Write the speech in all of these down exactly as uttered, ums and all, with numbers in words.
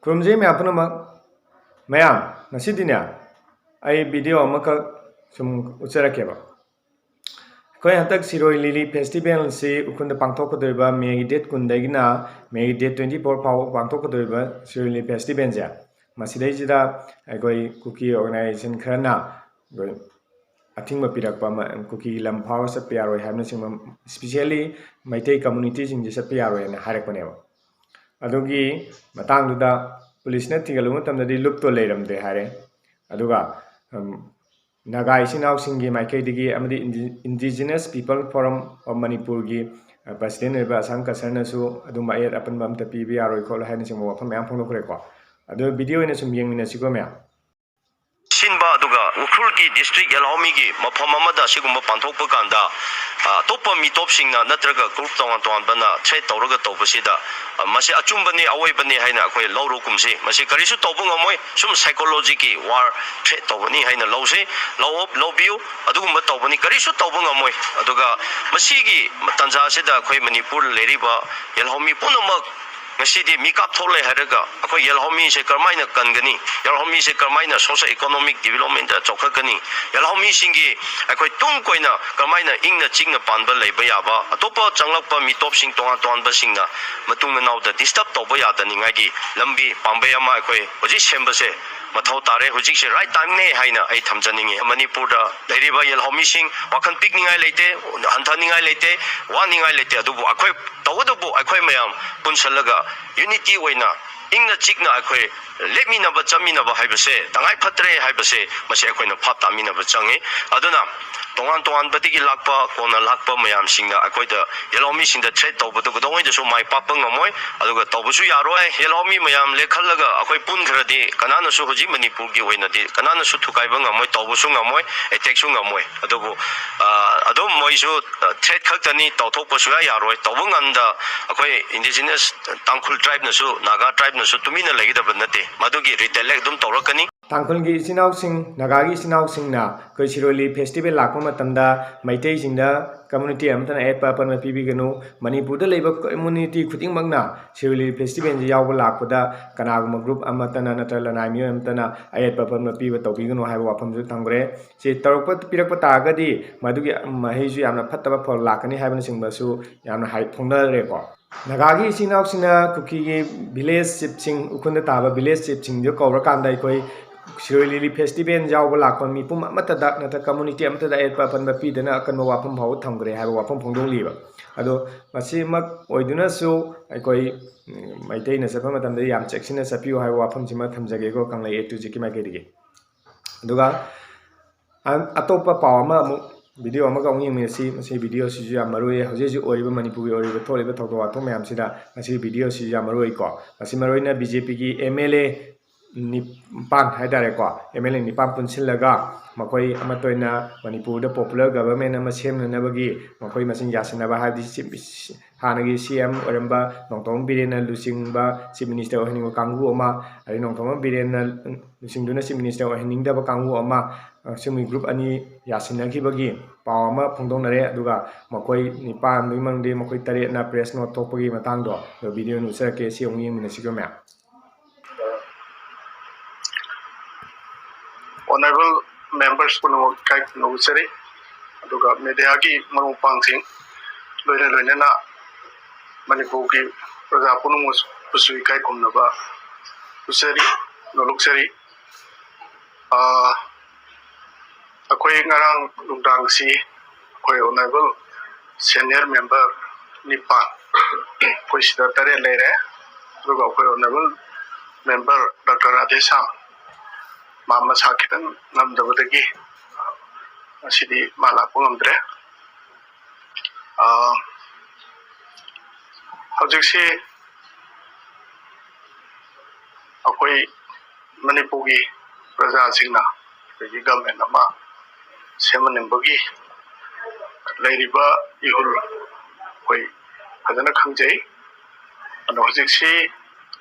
ꯈꯨꯔꯨꯝꯖꯩ ꯃꯌꯥꯝ ꯄꯨꯝꯅꯃꯛ꯫ ꯃꯌꯥꯝ, ꯉꯁꯤꯗꯤꯅꯦ, ꯑꯩ ꯚꯤꯗꯤꯑꯣ ꯑꯃꯈꯛ ꯁꯨꯝ ꯎꯠꯆꯔꯛꯀꯦꯕ꯫ ꯑꯩꯈꯣꯏ ꯍꯟꯗꯛ ꯁꯤꯔꯣꯏ ꯂꯤꯂꯤ ꯐꯦꯁꯇꯤꯚꯦꯜꯁꯤ ꯎꯈ꯭ꯔꯨꯜꯗ ꯄꯥꯡꯊꯣꯛꯀꯗꯧꯔꯤꯕ ꯃꯦꯒꯤ ꯗꯦꯠ ꯀꯨꯟꯗꯒꯤꯅ ꯃꯦꯒꯤ ꯗꯦꯠ ꯇ꯭ꯋꯦꯟꯇꯤ ꯐꯣꯔ ꯐꯥꯎꯕ ꯄꯥꯡꯊꯣꯛꯀꯗꯧꯔꯤꯕ ꯁꯤꯔꯣꯏ ꯂꯤꯂꯤ ꯐꯦꯁꯇꯤꯚꯦꯜꯁꯦ, ꯃꯁꯤꯗꯩꯁꯤꯗ ꯑꯩꯈꯣꯏ ꯀꯨꯀꯤ ꯑꯣꯔꯒꯅꯥꯏꯖꯦꯁꯟ ꯈꯔꯅ ꯑꯩꯈꯣꯏ ꯑꯊꯤꯡꯕ ꯄꯤꯔꯛꯄ ꯑꯃ, ꯀꯨꯀꯤꯒꯤ ꯂꯝ ꯐꯥꯎꯔ ꯆꯠꯄ ꯌꯥꯔꯣꯏ ꯍꯥꯏꯕꯅꯆꯤꯡꯕ, especially ꯃꯩꯇꯩ ꯀꯝꯃꯨꯅꯤꯇꯤꯁꯤꯡꯁꯦ ꯆꯠꯄ ꯌꯥꯔꯣꯏ ꯍꯥꯏꯅ ꯍꯥꯏꯔꯛꯄꯅꯦꯕ꯫ ꯑꯗꯨꯒꯤ ꯃꯇꯥꯡꯗꯨꯗ ꯄꯨꯂꯤꯁꯅ ꯊꯤꯒꯠꯂꯨꯕ ꯃꯇꯝꯗꯗꯤ ꯂꯨꯞꯇꯣ ꯂꯩꯔꯝꯗꯦ ꯍꯥꯏꯔꯦ꯫ ꯑꯗꯨꯒ, ꯎꯝ, ꯅꯥꯒꯥ ꯏꯆꯤꯟ ꯏꯅꯥꯎꯁꯤꯡꯒꯤ ꯃꯥꯏꯀꯩꯗꯒꯤ ꯑꯃꯗꯤ ꯏꯟꯗꯤ-, Indigenous People Forum of ꯃꯅꯤꯄꯨꯔꯒꯤ, ꯑ, ꯄ꯭ꯔꯁꯤꯗꯦꯟ ꯑꯣꯏꯕ ꯑꯁꯥꯡ ꯀꯁꯔꯅꯁꯨ ꯑꯗꯨꯝꯕ ꯑꯌꯦꯠ ꯑꯄꯟꯕ ꯑꯝꯇ ꯄꯤꯕ ꯌꯥꯔꯣꯏ ꯈꯣꯠꯂꯣꯏ ꯍꯥꯏꯅꯆꯤꯡꯕ ꯋꯥꯐꯝ ꯃꯌꯥꯝ ꯐꯣꯡꯗꯣꯛꯈ꯭ꯔꯦꯀꯣ꯫ ꯑꯗꯨ ꯚꯤꯗꯤꯑꯣ ꯑꯣꯏꯅ ꯁꯨꯝ ꯌꯦꯡꯃꯤꯟꯅꯁꯤꯀꯣ ꯃꯌꯥꯝ꯫ ꯁꯤꯟꯕ ꯑꯗꯨꯒ ꯎꯈ꯭ꯔꯨꯜꯒꯤ ꯗꯤꯁꯇ꯭ꯔꯤꯛ ꯌꯦꯜꯍꯧꯃꯤꯒꯤ ꯃꯐꯝ ꯑꯃꯗ ꯑꯁꯤꯒꯨꯝꯕ ꯄꯥꯡꯊꯣꯛꯄ ꯀꯥꯟꯗ, ꯑ, ꯑꯇꯣꯞꯄ ꯃꯤꯇꯣꯞꯁꯤꯡꯅ ꯅꯠꯇ꯭ꯔꯒ ꯒ꯭ꯔꯨꯞ ꯇꯣꯉꯥꯟ ꯇꯣꯉꯥꯟꯕꯅ ꯊ꯭ꯔꯦꯠ ꯇꯧꯔꯒ ꯇꯧꯕꯁꯤꯗ, ꯑ, ꯃꯁꯤ ꯑꯆꯨꯝꯕꯅꯤ, ꯑꯋꯣꯏꯕꯅꯤ ꯍꯥꯏꯅ ꯑꯩꯈꯣꯏ ꯂꯧꯔꯨꯒꯨꯝꯁꯤ꯫ ꯃꯁꯤ ꯀꯔꯤꯁꯨ ꯇꯧꯕ ꯉꯝꯃꯣꯏ, ꯁꯨꯝ ꯁꯥꯏꯀꯣꯂꯣꯖꯤꯒꯤ ꯋꯥꯔ ꯊ꯭ꯔꯦꯠ ꯇꯧꯕꯅꯤ ꯍꯥꯏꯅ ꯂꯧꯁꯤ, ꯂꯧ-, ꯂꯧꯕꯤꯌꯨ꯫ ꯑꯗꯨꯒꯨꯝꯕ ꯇꯧꯕꯅꯤ, ꯀꯔꯤꯁꯨ ꯇꯧꯕ ꯉꯝꯃꯣꯏ꯫ ꯑꯗꯨꯒ ꯃꯁꯤꯒꯤ ꯇꯥꯟꯖꯥꯁꯤꯗ ꯑꯩꯈꯣꯏ ꯃꯅꯤꯄꯨꯔ ꯂꯩꯔꯤꯕ ꯌꯦꯜꯍꯧꯃꯤ ꯄꯨꯝꯅꯃꯛ ꯉꯁꯤꯗꯤ ꯃꯤꯀꯥꯞ ꯊꯣꯛꯂꯦ ꯍꯥꯏꯔꯒ ꯑꯩꯈꯣꯏ ꯌꯦꯜꯍꯧꯃꯤꯁꯦ ꯀꯔꯝꯍꯥꯏꯅ ꯀꯟꯒꯅꯤ, ꯌꯦꯜꯍꯧꯃꯤꯁꯦ ꯀꯔꯝꯍꯥꯏꯅ social economic development ꯆꯥꯎꯈꯠꯀꯅꯤ, ꯌꯦꯜꯍꯧꯃꯤꯁꯤꯡꯒꯤ ꯑꯩꯈꯣꯏ ꯇꯨꯡ ꯀꯣꯏꯅ ꯀꯔꯝꯍꯥꯏꯅ ꯏꯪꯅ ꯆꯤꯛꯅ ꯄꯥꯟꯕ ꯂꯩꯕ ꯌꯥꯕ, ꯑꯇꯣꯞꯄ ꯆꯪꯂꯛꯄ ꯃꯤꯇꯣꯞꯁꯤꯡ ꯇꯣꯉꯥꯟ ꯇꯣꯉꯥꯟꯕꯁꯤꯡꯅ ꯃꯇꯨꯡ ꯃꯅꯥꯎꯗ ꯗꯤꯁꯇꯔꯕ ꯇꯧꯕ ꯌꯥꯗꯅꯤꯡꯉꯥꯏꯒꯤ ꯂꯝꯕꯤ ꯄꯥꯝꯕꯩ ꯑꯃ ꯑꯩꯈꯣꯏ ꯍꯧꯖꯤꯛ ꯁꯦꯝꯕꯁꯦ ꯃꯊꯧ ꯇꯥꯔꯦ꯫ ꯍꯧꯖꯤꯛꯁꯦ ꯔꯥꯏꯠ ꯇꯥꯏꯝꯅꯦ ꯍꯥꯏꯅ ꯑꯩ ꯊꯝꯖꯅꯤꯡꯉꯤ꯫ ꯃꯅꯤꯄꯨꯔꯗ ꯂꯩꯔꯤꯕ ꯌꯦꯜꯍꯧꯃꯤꯁꯤꯡ ꯋꯥꯈꯜ ꯄꯤꯛꯅꯤꯡꯉꯥꯏ ꯂꯩꯇꯦ, ꯍꯟꯊꯅꯤꯡꯉꯥꯏ ꯂꯩꯇꯦ, ꯋꯥꯅꯤꯡꯉꯥꯏ ꯂꯩꯇꯦ꯫ ꯑꯗꯨꯕꯨ ꯑꯩꯈꯣꯏ ꯇꯧꯕꯇꯕꯨ ꯑꯩꯈꯣꯏ ꯃꯌꯥꯝ ꯄꯨꯟꯁꯤꯜꯂꯒ ꯌꯨꯅꯤꯇꯤ ꯑꯣꯏꯅ ꯏꯪꯅ ꯆꯤꯛꯅ ꯑꯩꯈꯣꯏ ꯂꯦꯞꯃꯤꯟꯅꯕ ꯆꯠꯃꯤꯟꯅꯕ ꯍꯥꯏꯕꯁꯦ ꯇꯉꯥꯏ ꯐꯗ꯭ꯔꯦ ꯍꯥꯏꯕꯁꯦ ꯃꯁꯤ ꯑꯩꯈꯣꯏꯅ ꯚꯥꯞ ꯇꯥꯃꯤꯟꯅꯕ ꯆꯪꯉꯤ꯫ ꯑꯗꯨꯅ ꯇꯣꯉꯥꯟ ꯇꯣꯉꯥꯟꯕꯗꯒꯤ ꯂꯥꯛꯄ, ꯀꯣꯟꯅ ꯂꯥꯛꯄ ꯃꯌꯥꯝꯁꯤꯡꯅ ꯑꯩꯈꯣꯏꯗ ꯌꯦꯜꯍꯧꯃꯤꯁꯤꯡꯗ ꯊ꯭ꯔꯦꯠ ꯇꯧꯕꯗꯨ ꯀꯩꯗꯧꯉꯩꯗꯁꯨ ꯃꯥꯏ ꯄꯥꯛꯄ ꯉꯝꯃꯣꯏ, ꯑꯗꯨꯒ ꯇꯧꯕꯁꯨ ꯌꯥꯔꯣꯏ꯫ ꯌꯦꯜꯍꯧꯃꯤ ꯃꯌꯥꯝ ꯂꯦꯞꯈꯠꯂꯒ ꯑꯩꯈꯣꯏ ꯄꯨꯟꯈ꯭ꯔꯗꯤ ꯀꯅꯥꯅꯁꯨ ꯍꯧꯖꯤꯛ ꯃꯅꯤꯄꯨꯔꯒꯤ ꯑꯣꯏꯅꯗꯤ ꯀꯅꯥꯅꯁꯨ ꯊꯨꯒꯥꯏꯕ ꯉꯝꯃꯣꯏ, ꯇꯧꯕꯁꯨ ꯉꯝꯃꯣꯏ, ꯑꯦꯇꯦꯛꯁꯨ ꯉꯝꯃꯣꯏ꯫ ꯑꯗꯨꯕꯨ, ꯑ, ꯑꯗꯨꯝ ꯃꯣꯏꯁꯨ, ꯑ, ꯊ꯭ꯔꯦꯠ ꯈꯛꯇꯅꯤ, ꯇꯧꯊꯣꯛꯄ ꯁꯨꯡꯌꯥ ꯌꯥꯔꯣꯏ꯫ ꯇꯧꯕ ꯉꯝꯗ ꯑꯩꯈꯣꯏ ꯏꯟꯗꯤꯖꯤꯅꯁ ꯇꯥꯡꯈꯨꯜ ꯇ꯭ꯔꯥꯏꯕꯅꯁꯨ, ꯅꯥꯒꯥ ꯇ꯭ꯔꯥꯏꯕꯅꯁꯨ ꯇꯨꯃꯤꯟꯅ ꯂꯩꯒꯗꯕ ꯅꯠꯇꯦ, ꯃꯗꯨꯒꯤ ꯔꯤꯇꯦꯂꯦꯛ ꯑꯗꯨꯝ ꯇꯧꯔꯛꯀꯅꯤ꯫ ꯇꯥꯡꯈꯨꯜꯒꯤ ꯏꯆꯤꯟ ꯏꯅꯥꯎꯁꯤꯡ, ꯅꯥꯒꯥꯒꯤ ꯏꯆꯤꯟ ꯏꯅꯥꯎꯁꯤꯡꯅ ꯑꯩꯈꯣꯏ ꯁꯤꯔꯣꯏ ꯂꯤꯂꯤ ꯐꯦꯁꯇꯤꯚꯦꯜ ꯂꯥꯛꯄ ꯃꯇꯝꯗ ꯃꯩꯇꯩꯁꯤꯡꯗ ꯀꯝꯃ꯭ꯌꯨꯅꯤꯇꯤ ꯑꯃꯠꯇꯅ ꯑꯌꯦꯠꯄ ꯑꯄꯟꯕ ꯄꯤꯕꯤꯒꯅꯨ꯫ ꯃꯅꯤꯄꯨꯔꯗ ꯂꯩꯕ ꯀꯝꯃ꯭ꯌꯨꯅꯤꯇꯤ ꯈꯨꯗꯤꯡꯃꯛꯅ ꯁꯤꯔꯣꯏ ꯂꯤꯂꯤ ꯐꯦꯁꯇꯤꯚꯦꯜꯁꯤ ꯌꯥꯎꯕ ꯂꯥꯛꯄꯗ ꯀꯅꯥꯒꯨꯝꯕ ꯒ꯭ꯔꯨꯞ ꯑꯃꯠꯇꯅ ꯅꯠꯇ꯭ꯔꯒ ꯂꯅꯥꯏ ꯃꯤꯑꯣꯏ ꯑꯃꯠꯇꯅ ꯑꯌꯦꯠꯄ ꯑꯄꯟꯕ ꯄꯤꯕ ꯇꯧꯕꯤꯒꯅꯨ ꯍꯥꯏꯕ ꯋꯥꯐꯝꯁꯨ ꯊꯝꯈ꯭ꯔꯦ꯫ ꯁꯤ ꯇꯧꯔꯛꯄ, ꯄꯤꯔꯛꯄ ꯇꯥꯔꯒꯗꯤ ꯃꯗꯨꯒꯤ ꯃꯍꯩꯁꯨ ꯌꯥꯝꯅ ꯐꯠꯇꯕ ꯐꯜ ꯂꯥꯛꯀꯅꯤ ꯍꯥꯏꯕꯅꯆꯤꯡꯕꯁꯨ ꯌꯥꯝꯅ ꯍꯥꯏ, ꯐꯣꯡꯅꯔꯦꯀꯣ꯫ ꯅꯥꯒꯥꯒꯤ ꯏꯆꯤꯟ ꯏꯅꯥꯎꯁꯤꯡꯅ ꯀꯨꯀꯤꯒꯤ ꯚꯤꯂꯦꯖ ꯆꯤꯞꯁꯤꯡ, ꯎꯈ꯭ꯔꯨꯜꯗ ꯇꯥꯕ ꯚꯤꯂꯦꯖ ꯆꯤꯞꯁꯤꯡꯗꯨ ꯀꯧꯔꯀꯥꯟꯗ ꯑꯩꯈꯣꯏ ꯁꯤꯔꯣꯏ ꯂꯤꯂꯤ ꯐꯦꯁꯇꯤꯚꯦꯜ ꯌꯥꯎꯕ ꯂꯥꯛꯄ ꯃꯤꯄꯨꯝ ꯑꯃꯠꯇꯗ ꯅꯠꯇ꯭ꯔꯒ ꯀꯝꯃ꯭ꯌꯨꯅꯤꯇꯤ ꯑꯃꯠꯇꯗ ꯑꯌꯦꯠꯄ ꯑꯄꯟꯕ ꯄꯤꯗꯅ ꯑꯀꯟꯕ ꯋꯥꯐꯝ ꯐꯥꯎꯕ ꯊꯝꯈ꯭ꯔꯦ ꯍꯥꯏꯕ ꯋꯥꯐꯝ ꯐꯣꯡꯗꯣꯛꯂꯤꯕ꯫ ꯑꯗꯣ ꯃꯁꯤꯃꯛ ꯑꯣꯏꯗꯨꯅꯁꯨ ꯑꯩꯈꯣꯏ, ꯎꯝ, ꯃꯩꯇꯩꯅ ꯆꯠꯄ ꯃꯇꯝꯗ ꯌꯥꯝ ꯆꯦꯛꯁꯤꯟꯅ ꯆꯠꯄꯤꯌꯨ ꯍꯥꯏꯕ ꯋꯥꯐꯝꯁꯤꯃ ꯊꯝꯖꯒꯦꯀꯣ, ꯀꯪꯂꯩ A to Zꯀꯤ ꯃꯥꯏꯀꯩꯗꯒꯤ꯫ ꯑꯗꯨꯒ ꯑ-, ꯑꯇꯣꯞꯄ ꯄꯥꯎ ꯑꯃ ꯑꯃꯨꯛ, ꯚꯤꯗꯤꯑꯣ ꯑꯃꯒ ꯑꯃꯨꯛ ꯌꯦꯡꯃꯤꯟꯅꯁꯤ꯫ ꯃꯁꯤ ꯚꯤꯗꯤꯑꯣꯁꯤꯁꯨ ꯌꯥꯝ ꯃꯔꯨ ꯑꯣꯏ꯫ ꯍꯧꯖꯤꯛ ꯍꯧꯖꯤꯛ ꯑꯣꯏꯔꯤꯕ ꯃꯅꯤꯄꯨꯔꯒꯤ ꯑꯣꯏꯔꯤꯕ ꯊꯣꯛꯂꯤꯕ ꯊꯧꯗꯣꯛ ꯋꯥꯊꯣꯛ ꯃꯌꯥꯝꯁꯤꯗ ꯃꯁꯤꯒꯤ ꯚꯤꯗꯤꯑꯣꯁꯤꯁꯨ ꯌꯥꯝ ꯃꯔꯨ ꯑꯣꯏꯀꯣ꯫ ꯃꯁꯤ ꯃꯔꯨ ꯑꯣꯏꯅ BJPꯒꯤ MLA ꯅꯤꯄꯥꯟ ꯍꯥꯏꯇꯥꯔꯦꯀꯣ, MLA ꯅꯤꯄꯥꯟ ꯄꯨꯟꯁꯤꯜꯂꯒ ꯃꯈꯣꯏ ꯑꯃꯠꯇ ꯑꯣꯏꯅ ꯃꯅꯤꯄꯨꯔꯗ popular government ꯑꯃ ꯁꯦꯝꯅꯅꯕꯒꯤ ꯃꯈꯣꯏ ꯃꯁꯤꯡ ꯌꯥꯁꯤꯟꯅꯕ, ꯍꯥꯏꯕꯗꯤ ꯁꯤ-, ꯍꯥꯟꯅꯒꯤ CM ꯑꯣꯏꯔꯝꯕ ꯅꯣꯡꯊꯣꯝꯕꯝ ꯕꯤꯔꯦꯟꯅ ꯂꯨꯆꯤꯡꯕ chief minister ꯑꯣꯏꯍꯟꯅꯤꯡꯕ ꯀꯥꯡꯕꯨ ꯑꯃ, ꯑꯗꯩ ꯅꯣꯡꯊꯣꯝꯕꯝ ꯕꯤꯔꯦꯟꯅ ꯂꯨꯆꯤꯡꯗꯨꯅ chief minister ꯑꯣꯏꯍꯟꯅꯤꯡꯗꯕ ꯀꯥꯡꯕꯨ ꯑꯃ, ꯑ, ꯁꯤꯒꯨꯝꯕꯒꯤ group ꯑꯅꯤ ꯌꯥꯁꯤꯟꯅꯈꯤꯕꯒꯤ ꯄꯥꯎ ꯑꯃ ꯐꯣꯡꯗꯣꯛꯅꯔꯦ꯫ ꯑꯗꯨꯒ ꯃꯈꯣꯏ ꯅꯤꯄꯥꯟꯗꯨꯒꯤ ꯃꯅꯨꯡꯗꯒꯤ ꯃꯈꯣꯏ ꯇꯔꯦꯠꯅ press note ꯊꯣꯛꯄꯒꯤ ꯃꯇꯥꯡꯗꯣ ꯑꯗꯣ ꯚꯤꯗꯤꯑꯣ ꯑꯣꯏꯅ ꯎꯠꯆꯔꯛꯀꯦ, ꯁꯤ ꯑꯃꯨꯛ ꯌꯦꯡꯃꯤꯟꯅꯁꯤꯀꯣ ꯃꯌꯥꯝ꯫ Honourable members ꯄꯨꯝꯅꯃꯛ ꯏꯀꯥꯏ ꯈꯨꯝꯅꯕ ꯎꯠꯆꯔꯤ꯫ ꯑꯗꯨꯒ mediaꯒꯤ ꯃꯔꯨꯞ ꯃꯄꯥꯡꯁꯤꯡ, ꯂꯣꯏꯅ ꯂꯣꯏꯅꯅ ꯃꯅꯤꯄꯨꯔꯒꯤ ꯄ꯭ꯔꯖꯥ ꯄꯨꯝꯅꯃꯛꯄꯨꯁꯨ ꯏꯀꯥꯏ ꯈꯨꯝꯅꯕ ꯎꯠꯆꯔꯤ, ꯅꯣꯂꯨꯛꯆꯔꯤ꯫ ꯑꯥ, ꯑꯩꯈꯣꯏ ꯉꯔꯥꯡ ꯅꯨꯡꯗꯥꯡꯁꯤ ꯑꯩꯈꯣꯏ honourable senior member ꯅꯤꯄꯥꯟ, ꯑꯩꯈꯣꯏ ꯁꯤꯗ ꯇꯔꯦꯠ ꯂꯩꯔꯦ꯫ ꯑꯗꯨꯒ ꯑꯩꯈꯣꯏ honourable member Doctor ꯔꯥꯙꯦꯁ꯭ꯌꯥꯝ, ꯃꯥ ꯃꯁꯥ ꯈꯤꯇꯪ ꯉꯝꯗꯕꯗꯒꯤ ꯉꯁꯤꯗꯤ ꯃꯥ ꯂꯥꯛꯄ ꯉꯝꯗ꯭ꯔꯦ꯫ ꯑꯥ, ꯍꯧꯖꯤꯛꯁꯤ ꯑꯩꯈꯣꯏ ꯃꯅꯤꯄꯨꯔꯒꯤ ꯄ꯭ꯔꯖꯥꯁꯤꯡꯅ ꯑꯩꯈꯣꯏꯒꯤ government ꯑꯃ ꯁꯦꯝꯍꯟꯅꯤꯡꯕꯒꯤ ꯂꯩꯔꯤꯕ ꯏꯍꯨꯜ ꯑꯩꯈꯣꯏ ꯐꯖꯅ ꯈꯪꯖꯩ꯫ ꯑꯗꯣ ꯍꯧꯖꯤꯛꯁꯤ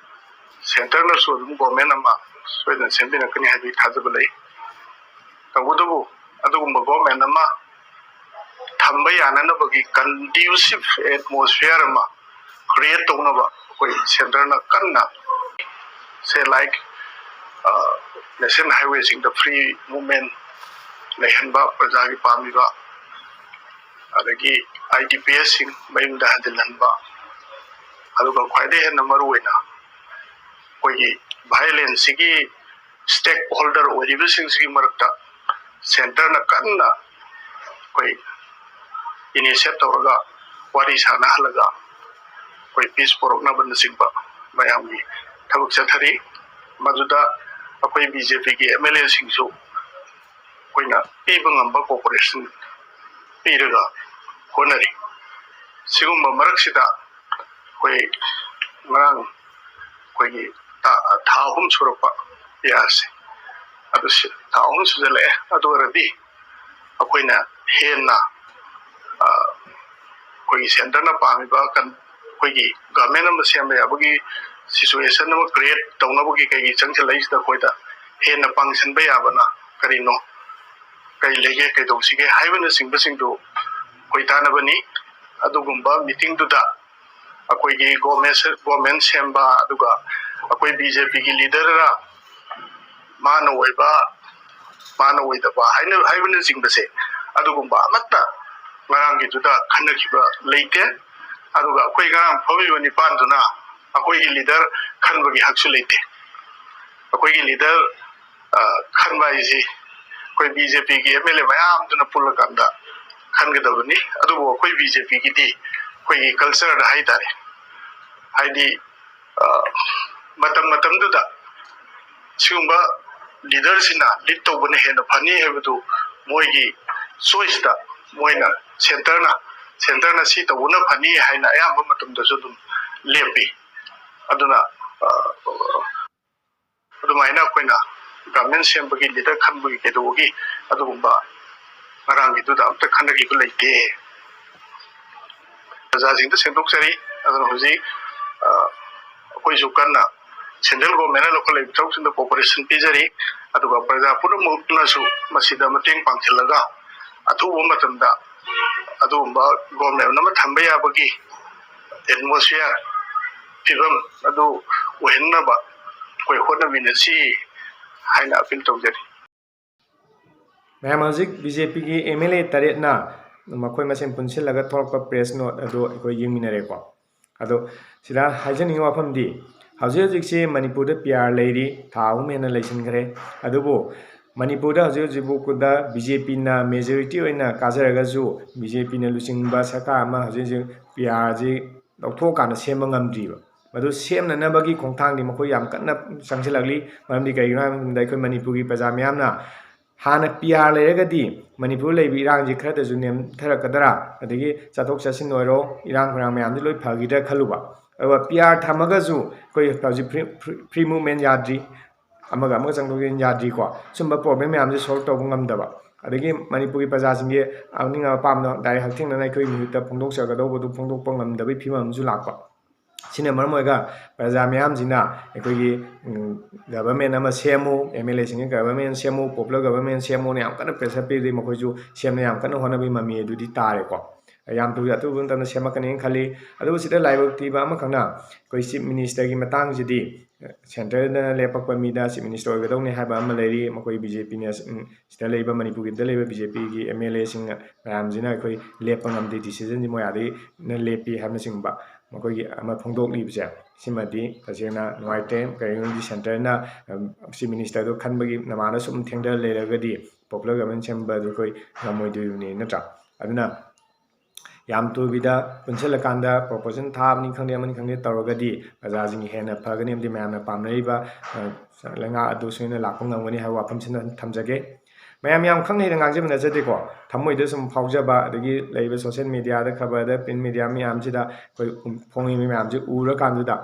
centreꯅꯁꯨ ꯑꯗꯨꯝ government ꯑꯃ ꯁꯣꯏꯗꯅ ꯁꯦꯝꯕꯤꯔꯛꯀꯅꯤ ꯍꯥꯏꯕꯒꯤ ꯊꯥꯖꯕ ꯂꯩ꯫ ꯇꯧꯕꯇꯕꯨ ꯑꯗꯨꯒꯨꯝꯕ ꯒꯣꯔꯃꯦꯟ ꯑꯃ ꯊꯝꯕ ꯌꯥꯅꯅꯕꯒꯤ ꯀꯟꯗ꯭ꯌꯨꯁꯤꯞ ꯑꯦꯠꯃꯣꯁꯐꯤꯌꯔ ꯑꯃ ꯀ꯭ꯔꯤꯌꯦꯠ ꯇꯧꯅꯕ ꯑꯩꯈꯣꯏ ꯁꯦꯟꯇꯔꯅ ꯀꯟꯅ, ꯁꯦ ꯂꯥꯏꯛ ꯅꯦꯁꯅꯦꯜ ꯍꯥꯏꯋꯦꯁꯤꯡꯗ ꯐ꯭ꯔꯤ ꯃꯨꯞꯃꯦꯟ ꯂꯩꯍꯟꯕ, ꯄ꯭ꯔꯖꯥꯒꯤ ꯄꯥꯝꯃꯤꯕ, ꯑꯗꯒꯤ ꯑꯥꯏ ꯗꯤ ꯄꯤ ꯑꯦꯁꯁꯤꯡ ꯃꯌꯨꯝꯗ ꯍꯟꯖꯤꯜꯍꯟꯕ, ꯑꯗꯨꯒ ꯈ꯭ꯋꯥꯏꯗꯒꯤ ꯍꯦꯟꯅ ꯃꯔꯨ ꯑꯣꯏꯅ ꯑꯩꯈꯣꯏꯒꯤ ꯚꯥꯏꯑꯣꯂꯦꯟꯁꯁꯤꯒꯤ ꯁ꯭ꯇꯦꯛ ꯍꯣꯜꯗꯔ ꯑꯣꯏꯔꯤꯕꯁꯤꯡꯁꯤꯒꯤ ꯃꯔꯛꯇ ꯁꯦꯟꯇꯔꯅ ꯀꯟꯅ ꯑꯩꯈꯣꯏ ꯏꯅꯤꯁꯤꯌꯦꯠ ꯇꯧꯔꯒ ꯋꯥꯔꯤ ꯁꯥꯟꯅꯍꯜꯂꯒ ꯑꯩꯈꯣꯏ ꯄꯤꯁ ꯄꯨꯔꯛꯅꯕꯅꯆꯤꯡꯕ ꯃꯌꯥꯝꯒꯤ ꯊꯕꯛ ꯆꯠꯊꯔꯤ꯫ ꯃꯗꯨꯗ ꯑꯩꯈꯣꯏ ꯕꯤ ꯖꯦ ꯄꯤꯒꯤ ꯑꯦꯝ ꯑꯦꯜ ꯑꯦꯁꯤꯡꯁꯨ ꯑꯩꯈꯣꯏꯅ ꯄꯤꯕ ꯉꯝꯕ ꯀꯣꯑꯣꯄꯔꯦꯁꯟ ꯄꯤꯔꯒ ꯍꯣꯠꯅꯔꯤ꯫ ꯁꯤꯒꯨꯝꯕ ꯃꯔꯛꯁꯤꯗ ꯑꯩꯈꯣꯏ ꯉꯔꯥꯡ ꯑꯩꯈꯣꯏꯒꯤ ꯊꯥ, ꯊꯥ ꯑꯍꯨꯝ ꯁꯨꯔꯛꯄ ꯌꯥꯁꯦ, ꯑꯗꯨ ꯁꯤ-, ꯊꯥ ꯑꯍꯨꯝ ꯁꯨꯖꯜꯂꯛꯑꯦ꯫ ꯑꯗꯨ ꯑꯣꯏꯔꯗꯤ ꯑꯩꯈꯣꯏꯅ ꯍꯦꯟꯅ, ꯑ, ꯑꯩꯈꯣꯏꯒꯤ ꯁꯦꯟꯇꯔꯅ ꯄꯥꯝꯃꯤꯕ ꯀꯟ-, ꯑꯩꯈꯣꯏꯒꯤ ꯒꯚꯔꯟꯃꯦꯟ ꯑꯃ ꯁꯦꯝꯕ ꯌꯥꯕꯒꯤ ꯁꯤꯆꯨꯋꯦꯁꯟ ꯑꯃ ꯀ꯭ꯔꯤꯌꯦꯠ ꯇꯧꯅꯕꯒꯤ ꯀꯩꯒꯤ ꯆꯪꯁꯤꯜꯂꯛꯏꯁꯤꯗ ꯑꯩꯈꯣꯏꯗ ꯍꯦꯟꯅ ꯄꯥꯡꯁꯤꯟꯕ ꯌꯥꯕꯅ ꯀꯔꯤꯅꯣ, ꯀꯔꯤ ꯂꯩꯒꯦ, ꯀꯩꯗꯧꯁꯤꯒꯦ ꯍꯥꯏꯕꯅꯆꯤꯡꯕꯁꯤꯡꯗꯨ ꯑꯩꯈꯣꯏ ꯇꯥꯟꯅꯕꯅꯤ꯫ ꯑꯗꯨꯒꯨꯝꯕ ꯃꯤꯇꯤꯡꯗꯨꯗ ꯑꯩꯈꯣꯏꯒꯤ ꯒꯣꯔꯃꯦꯟ, ꯒꯣꯔꯃꯦꯟ ꯁꯦꯝꯕ, ꯑꯗꯨꯒ ꯑꯩꯈꯣꯏ ꯕꯤ ꯖꯦ ꯄꯤꯒꯤ ꯂꯤꯗꯔꯔ ꯃꯥꯅ ꯑꯣꯏꯕ, ꯃꯥꯅ ꯑꯣꯏꯗꯕ ꯍꯥꯏꯅ, ꯍꯥꯏꯕꯅꯆꯤꯡꯕꯁꯦ, ꯑꯗꯨꯒꯨꯝꯕ ꯑꯃꯠꯇ ꯉꯔꯥꯡꯒꯤꯗꯨꯗ ꯈꯟꯅꯈꯤꯕ ꯂꯩꯇꯦ꯫ ꯑꯗꯨꯒ ꯑꯩꯈꯣꯏ ꯉꯔꯥꯡ ꯐꯝꯃꯤꯕ ꯅꯤꯄꯥꯟꯗꯨꯅ ꯑꯩꯈꯣꯏꯒꯤ ꯂꯤꯗꯔ ꯈꯟꯕꯒꯤ ꯍꯛꯁꯨ ꯂꯩꯇꯦ꯫ ꯑꯩꯈꯣꯏꯒꯤ ꯂꯤꯗꯔ, ꯑ, ꯈꯟꯕ ꯍꯥꯏꯁꯤ ꯑꯩꯈꯣꯏ ꯕꯤ ꯖꯦ ꯄꯤꯒꯤ ꯑꯦꯝ ꯑꯦꯜ ꯑꯦ ꯃꯌꯥꯝꯗꯨꯅ ꯄꯨꯜꯂꯀꯥꯟꯗ ꯈꯟꯒꯗꯕꯅꯤ꯫ ꯑꯗꯨꯕꯨ ꯑꯩꯈꯣꯏ ꯕꯤ ꯖꯦ ꯄꯤꯒꯤꯗꯤ ꯑꯩꯈꯣꯏꯒꯤ ꯀꯜꯆꯔꯗ ꯍꯥꯏꯇꯥꯔꯦ, ꯍꯥꯏꯗꯤ, ꯑ, ꯃꯇꯝ ꯃꯇꯝꯗꯨꯗ ꯁꯤꯒꯨꯝꯕ ꯂꯤꯗꯔꯁꯤꯅ ꯂꯤꯗ ꯇꯧꯕꯅ ꯍꯦꯟꯅ ꯐꯅꯤ ꯍꯥꯏꯕꯗꯨ ꯃꯣꯏꯒꯤ ꯆꯣꯏꯁꯇ, ꯃꯣꯏꯅ ꯁꯦꯟꯇꯔꯅ, ꯁꯦꯟꯇꯔꯅ ꯁꯤ ꯇꯧꯕꯅ ꯐꯅꯤ ꯍꯥꯏꯅ ꯑꯌꯥꯝꯕ ꯃꯇꯝꯗꯁꯨ ꯑꯗꯨꯝ ꯂꯦꯞꯄꯤ꯫ ꯑꯗꯨꯅ, ꯑ, ꯑꯗꯨꯃꯥꯏꯅ ꯑꯩꯈꯣꯏꯅ ꯒꯚꯔꯟꯃꯦꯟ ꯁꯦꯝꯕꯒꯤ, ꯂꯤꯗꯔ ꯈꯟꯕꯒꯤ ꯀꯩꯗꯧꯕꯒꯤ ꯑꯗꯨꯒꯨꯝꯕ ꯉꯔꯥꯡꯒꯤꯗꯨꯗ ꯑꯝꯇ ꯈꯟꯅꯈꯤꯕ ꯂꯩꯇꯦ꯫ ꯄ꯭ꯔꯖꯥꯁꯤꯡꯗ ꯁꯦꯡꯗꯣꯛꯆꯔꯤ꯫ ꯑꯗꯨꯅ ꯍꯧꯖꯤꯛ, ꯑ, ꯑꯩꯈꯣꯏꯁꯨ ꯀꯟꯅ ꯁꯦꯟꯇ꯭ꯔꯦꯜ ꯒꯣꯔꯃꯦꯟꯅ ꯂꯧꯈꯠꯂꯛꯏꯕ ꯊꯕꯛꯁꯤꯡꯗ ꯀꯣꯑꯣꯄꯔꯦꯁꯟ ꯄꯤꯖꯔꯤ꯫ ꯑꯗꯨꯒ ꯄ꯭ꯔꯖꯥ ꯄꯨꯝꯅꯃꯛꯅꯁꯨ ꯃꯁꯤꯗ ꯃꯇꯦꯡ ꯄꯥꯡꯁꯤꯜꯂꯒ ꯑꯊꯨꯕ ꯃꯇꯝꯗ ꯑꯗꯨꯒꯨꯝꯕ ꯒꯣꯔꯃꯦꯟ ꯑꯃ ꯊꯝꯕ ꯌꯥꯕꯒꯤ ꯑꯦꯠꯃꯣꯁꯐꯤꯌꯔ, ꯐꯤꯕꯝ ꯑꯗꯨ ꯑꯣꯏꯍꯟꯅꯕ ꯑꯩꯈꯣꯏ ꯍꯣꯠꯅꯃꯤꯟꯅꯁꯤ ꯍꯥꯏꯅ ꯑꯄꯤꯜ ꯇꯧꯖꯔꯤ꯫ ꯃꯌꯥꯝ, ꯍꯧꯖꯤꯛ ꯕꯤ ꯖꯦ ꯄꯤꯒꯤ ꯑꯦꯝ ꯑꯦꯜ ꯑꯦ ꯇꯔꯦꯠꯅ ꯃꯈꯣꯏ ꯃꯁꯦꯟ ꯄꯨꯟꯁꯤꯜꯂꯒ ꯊꯣꯛꯂꯛꯄ ꯄ꯭ꯔꯦꯁ ꯅꯣꯠ ꯑꯗꯨ ꯑꯩꯈꯣꯏ ꯌꯦꯡꯃꯤꯟꯅꯔꯦꯀꯣ꯫ ꯑꯗꯣ ꯁꯤꯗ ꯍꯥꯏꯖꯅꯤꯡꯉꯤꯕ ꯋꯥꯐꯝꯗꯤ, ꯍꯧꯖꯤꯛ ꯍꯧꯖꯤꯛꯁꯤ ꯃꯅꯤꯄꯨꯔꯗ ꯄꯤ ꯑꯥꯔ ꯂꯩꯔꯤ, ꯊꯥ ꯑꯍꯨꯝ ꯍꯦꯟꯅ ꯂꯩꯁꯤꯟꯈ꯭ꯔꯦ꯫ ꯑꯗꯨꯕꯨ ꯃꯅꯤꯄꯨꯔꯗ ꯍꯧꯖꯤꯛ ꯍꯧꯖꯤꯛ ꯐꯥꯎꯕꯗ ꯕꯤ ꯖꯦ ꯄꯤꯅ ꯃꯦꯖꯣꯔꯤꯇꯤ ꯑꯣꯏꯅ ꯀꯥꯖꯔꯒꯁꯨ, ꯕꯤ ꯖꯦ ꯄꯤꯅ ꯂꯨꯆꯤꯡꯕ ꯁꯔꯀꯥꯔ ꯑꯃ ꯍꯧꯖꯤꯛ ꯍꯧꯖꯤꯛ ꯄꯤ ꯑꯥꯔꯁꯤ ꯂꯧꯊꯣꯛꯑꯀꯥꯟꯗ ꯁꯦꯝꯕ ꯉꯝꯗ꯭ꯔꯤꯕ꯫ ꯃꯗꯨ ꯁꯦꯝꯅꯅꯕꯒꯤ ꯈꯣꯡꯊꯥꯡꯗꯤ ꯃꯈꯣꯏ ꯌꯥꯝ ꯀꯟꯅ ꯆꯪꯁꯤꯜꯂꯛꯂꯤ꯫ ꯃꯔꯝꯗꯤ ꯀꯩꯒꯤꯅꯣ ꯍꯥꯏꯕ ꯃꯇꯝꯗ, ꯑꯩꯈꯣꯏ ꯃꯅꯤꯄꯨꯔꯒꯤ ꯄ꯭ꯔꯖꯥ ꯃꯌꯥꯝꯅ ꯍꯥꯟꯅ ꯄꯤ ꯑꯥꯔ ꯂꯩꯔꯒꯗꯤ ꯃꯅꯤꯄꯨꯔ ꯂꯩꯕ ꯏꯔꯥꯡꯁꯤ ꯈꯔꯗꯁꯨ ꯅꯦꯝꯊꯔꯛꯀꯗ꯭ꯔꯥ, ꯑꯗꯒꯤ ꯆꯠꯊꯣꯛ ꯆꯠꯁꯤꯟ ꯑꯣꯏꯔꯣ, ꯏꯔꯥꯡ ꯈꯣꯏꯔꯥꯡ ꯃꯌꯥꯝꯗꯤ ꯂꯣꯏ ꯐꯈꯤꯗ꯭ꯔꯥ ꯈꯜꯂꯨꯕ꯫ ꯑꯗꯨꯒ ꯄꯤ ꯑꯥꯔ ꯊꯝꯃꯒꯁꯨ ꯑꯩꯈꯣꯏ ꯍꯧꯖꯤꯛ ꯐ꯭ꯔꯤ, ꯐ꯭ꯔꯤ, ꯐ꯭ꯔꯤ ꯃꯨꯞꯃꯦꯟ ꯌꯥꯗ꯭ꯔꯤ, ꯑꯃꯒ ꯑꯃꯒ ꯆꯪꯊꯣꯛ ꯆꯪꯁꯤꯟ ꯌꯥꯗ꯭ꯔꯤꯀꯣ꯫ ꯁꯨꯝꯕ ꯄ꯭ꯔꯣꯕ꯭ꯂꯦꯝ ꯃꯌꯥꯝꯁꯦ ꯁꯣꯜꯕ ꯇꯧꯕ ꯉꯝꯗꯕ, ꯑꯗꯒꯤ ꯃꯅꯤꯄꯨꯔꯒꯤ ꯄ꯭ꯔꯖꯥꯁꯤꯡꯒꯤ ꯑꯅꯤꯡ ꯑꯄꯥꯝꯕꯗꯣ ꯗꯥꯏꯔꯦꯛ ꯍꯛꯊꯦꯡꯅꯅ ꯑꯩꯈꯣꯏ ꯃꯤꯍꯨꯠꯇ ꯐꯣꯡꯗꯣꯛꯆꯒꯗꯧꯕꯗꯨ ꯐꯣꯡꯗꯣꯛꯄ ꯉꯝꯗꯕꯒꯤ ꯐꯤꯕꯝ ꯑꯃꯁꯨ ꯂꯥꯛꯄ꯫ ꯁꯤꯅ ꯃꯔꯝ ꯑꯣꯏꯔꯒ ꯄ꯭ꯔꯖꯥ ꯃꯌꯥꯝꯁꯤꯅ ꯑꯩꯈꯣꯏꯒꯤ, ꯎꯝ, ꯒꯚꯔꯟꯃꯦꯟ ꯑꯃ ꯁꯦꯝꯃꯨ, ꯑꯦꯝ ꯑꯦꯜ ꯑꯦꯁꯤꯡꯒꯤ ꯒꯚꯔꯟꯃꯦꯟ ꯁꯦꯝꯃꯨ, ꯄꯣꯄꯨꯂꯔ ꯒꯚꯔꯟꯃꯦꯟ ꯁꯦꯝꯃꯨꯅ ꯌꯥꯝ ꯀꯟꯅ ꯄ꯭ꯔꯦꯁꯔ ꯄꯤꯔꯗꯤ ꯃꯈꯣꯏꯁꯨ ꯁꯦꯝꯅ ꯌꯥꯝ ꯀꯟꯅ ꯍꯣꯠꯅꯕꯒꯤ ꯃꯃꯤ ꯑꯗꯨꯗꯤ ꯇꯥꯔꯦꯀꯣ꯫ ꯌꯥꯝ ꯊꯨꯕ, ꯑꯊꯨꯕ ꯃꯇꯝꯗ ꯁꯦꯝꯃꯛꯀꯅꯤꯅ ꯈꯜꯂꯤ꯫ ꯑꯗꯨꯕꯨ ꯁꯤꯗ ꯂꯥꯏꯕꯛ ꯊꯤꯕ ꯑꯃꯈꯛꯅ ꯑꯩꯈꯣꯏ ꯆꯤꯐ ꯃꯤꯅꯤꯁꯇꯔꯒꯤ ꯃꯇꯥꯡꯁꯤꯗꯤ ꯁꯦꯟꯇ꯭ꯔꯦꯜꯗ ꯂꯦꯞꯄꯛꯄ ꯃꯤꯗ ꯆꯤꯐ ꯃꯤꯅꯤꯁꯇꯔ ꯑꯣꯏꯒꯗꯧꯅꯤ ꯍꯥꯏꯕ ꯑꯃ ꯂꯩꯔꯤ꯫ ꯃꯈꯣꯏ ꯕꯤ ꯖꯦ ꯄꯤꯅ, ꯎꯝ, ꯁꯤꯗ ꯂꯩꯕ, ꯃꯅꯤꯄꯨꯔꯒꯤꯗ ꯂꯩꯕ ꯕꯤ ꯖꯦ ꯄꯤꯒꯤ ꯑꯦꯝ ꯑꯦꯜ ꯑꯦꯁꯤꯡ ꯃꯌꯥꯝꯁꯤꯅ ꯑꯩꯈꯣꯏ ꯂꯦꯞꯄ ꯉꯝꯗꯦ, ꯗꯤꯁꯤꯖꯟꯁꯤ ꯃꯣꯏ ꯑꯥꯗꯒꯤꯅ ꯂꯦꯞꯄꯤ ꯍꯥꯏꯕꯅꯆꯤꯡꯕ ꯃꯈꯣꯏꯒꯤ ꯑꯃ ꯐꯣꯡꯗꯣꯛꯂꯤꯕꯁꯦ, ꯁꯤꯃꯗꯤ ꯇꯁꯦꯡꯅ ꯅꯨꯡꯉꯥꯏꯇꯦ꯫ ꯀꯔꯤꯒꯤꯅꯣꯗꯤ ꯁꯦꯟꯇ꯭ꯔꯅ, ꯎꯝ, ꯆꯤꯐ ꯃꯤꯅꯤꯁꯇꯔꯗꯣ ꯈꯟꯕꯒꯤ ꯅꯃꯥꯅ ꯁꯨꯝ ꯊꯦꯡꯊꯔ ꯂꯩꯔꯒꯗꯤ ꯄꯣꯄꯨꯂꯔ ꯒꯚꯔꯟꯃꯦꯟ ꯁꯦꯝꯕ ꯑꯗꯨ ꯑꯩꯈꯣꯏ ꯉꯝꯃꯣꯏꯗꯣꯔꯤꯕꯅꯤ, ꯅꯠꯇ꯭ꯔꯥ? ꯑꯗꯨꯅ ꯌꯥꯝ ꯊꯨꯕꯤꯗ ꯄꯨꯟꯁꯤꯜꯂꯀꯥꯟꯗ ꯄ꯭ꯔꯣꯄꯣꯖꯦꯁꯟ ꯊꯥꯕꯅꯤ ꯈꯪꯗꯦ, ꯑꯃꯅꯤ ꯈꯪꯗꯦ ꯇꯧꯔꯒꯗꯤ ꯄ꯭ꯔꯖꯥꯁꯤꯡꯒꯤ ꯍꯦꯟꯅ ꯐꯒꯅꯤ, ꯑꯃꯗꯤ ꯃꯌꯥꯝꯅ ꯄꯥꯝꯅꯔꯤꯕ, ꯑ, ꯂꯩꯉꯥꯛ ꯑꯗꯨ ꯁꯣꯏꯅ ꯂꯥꯛꯄ ꯉꯝꯒꯅꯤ ꯍꯥꯏꯕ ꯋꯥꯐꯝꯁꯤꯅ ꯊꯝꯖꯒꯦ꯫ ꯃꯌꯥꯝ ꯌꯥꯝ ꯈꯪ ꯍꯩꯔ ꯉꯥꯡꯖꯕ ꯅꯠꯆꯗꯦꯀꯣ, ꯊꯃꯣꯏꯗ ꯁꯨꯝ ꯐꯥꯎꯖꯕ, ꯑꯗꯒꯤ ꯂꯩꯔꯤꯕ ꯁꯣꯁꯤꯌꯦꯜ ꯃꯦꯗꯤꯌꯥꯗ, ꯈꯕꯔꯗ, ꯄ꯭ꯔꯤꯟ ꯃꯦꯗꯤꯌꯥ ꯃꯌꯥꯝꯁꯤꯗ ꯑꯩꯈꯣꯏ ꯐꯣꯡꯉꯤꯕ ꯃꯌꯥꯝꯁꯦ ꯎꯔꯀꯥꯟꯗꯨꯗ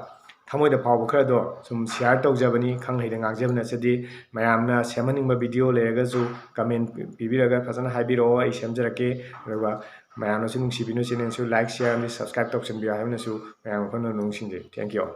ꯊꯃꯣꯏꯗ ꯐꯥꯎꯕ ꯈꯔꯗꯣ ꯁꯨꯝ ꯁꯤꯌꯥꯔ ꯇꯧꯖꯕꯅꯤ, ꯈꯪ ꯍꯩꯔ ꯉꯥꯡꯖꯕ ꯅꯠꯆꯗꯦ꯫ ꯃꯌꯥꯝꯅ ꯁꯦꯝꯍꯟꯅꯤꯡꯕ ꯚꯤꯗꯤꯑꯣ ꯂꯩꯔꯒꯁꯨ ꯀꯃꯦꯟ ꯄꯤꯕꯤꯔꯒ ꯐꯖꯅ ꯍꯥꯏꯕꯤꯔꯛꯑꯣ, ꯑꯩ ꯁꯦꯝꯖꯔꯛꯀꯦ꯫ ꯑꯗꯨꯒ ꯃꯌꯥꯝꯅꯁꯨ ꯅꯨꯡꯁꯤꯕꯤꯅꯨ, ꯆꯦꯅꯦꯜꯁꯨ ꯂꯥꯏꯛ, ꯁꯤꯌꯥꯔ ꯑꯃꯗꯤ ꯁꯕꯁꯀ꯭ꯔꯥꯏꯕ ꯇꯧꯁꯟꯕꯤꯌꯨ ꯍꯥꯏꯕꯅꯁꯨ ꯃꯌꯥꯝ ꯄꯨꯝꯅꯃꯛ ꯅꯤꯡꯁꯤꯡꯖꯩ꯫ Thank you꯫